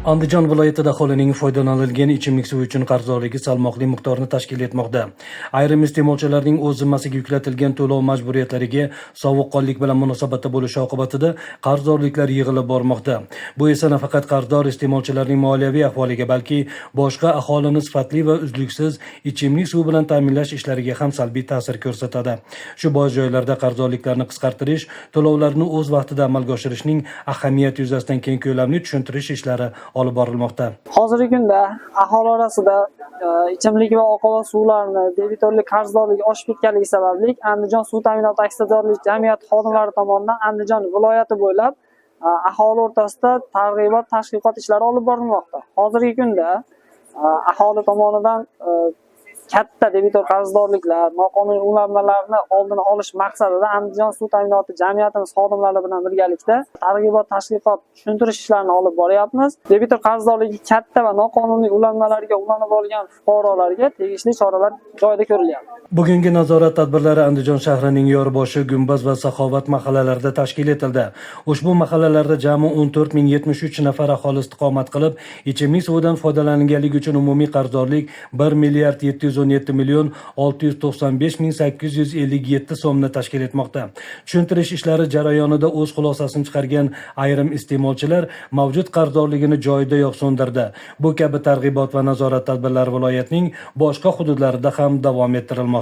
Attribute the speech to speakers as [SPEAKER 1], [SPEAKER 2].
[SPEAKER 1] Andijon viloyatida aholining foydalanilgan ichimlik suvi uchun qarzdorligi salmoqli miqdorni tashkil etmoqda. Ayrim iste'molchilarning o'z zimmasiga yuklatilgan to'lov majburiyatlariga sovuqqonlik bilan munosabatda bo'lishi oqibatida qarzdorliklar yig'ilib bormoqda. Bu esa nafaqat qarzdor iste'molchilarning moliyaviy ahvoliga, balki boshqa aholini sifatli va uzluksiz ichimlik suvi bilan ta'minlash ishlariga ham salbiy ta'sir ko'rsatadi. Shu bois joylarda qarzdorliklarni qisqartirish, to'lovlarni o'z vaqtida amalga oshirishning ahamiyati yuzasidan keng ko'lamli tushuntirish ishlari olib borilmoqda.
[SPEAKER 2] Hozirgi kunda aholi orasida ichimlik va oqova suvlarini debitorlik qarzdorligi oshib ketganligi sababli Andijon suv ta'minoti aksiyadorlik jamiyati xodimlari tomonidan Andijon viloyati bo'ylab aholi o'rtasida targ'ibot tashviqot ishlari olib borilmoqda. Hozirgi kunda aholi tomonidan katta debitor qarzdorliklar, noqonuniy ulanmalarni oldini olish maqsadida Andijon suv ta'minoti jamiyatimiz xodimlari bilan birgalikda targ'ibot tashviqot tushuntirish ishlarini olib boryapmiz. Debitor qarzdorligi katta va noqonuniy ulanmalarga ulanib olgan fuqarolarga tegishli choralar joyida ko'rilyapti.
[SPEAKER 1] Bugungi nazorat tadbirlari Andijon shahrining Yorboshi, Gumbaz va Saxovat mahallalarida tashkil etildi. Ushbu mahallalarda jami 14 073 nafar aholi istiqomat qilib, ichimlik suvidan foydalanganligi uchun umumiy qarzdorlik 1 milliard 717 million 695 ming 857 so'mni tashkil etmoqda. Tushuntirish ishlari jarayonida o'z xulosasini chiqargan ayrim iste'molchilar mavjud qarzdorligini joyidayoq so'ndirdi. Bu kabi targ'ibot va nazorat tadbirlari viloyatning boshqa hududlarida ham davom ettirilmoqda.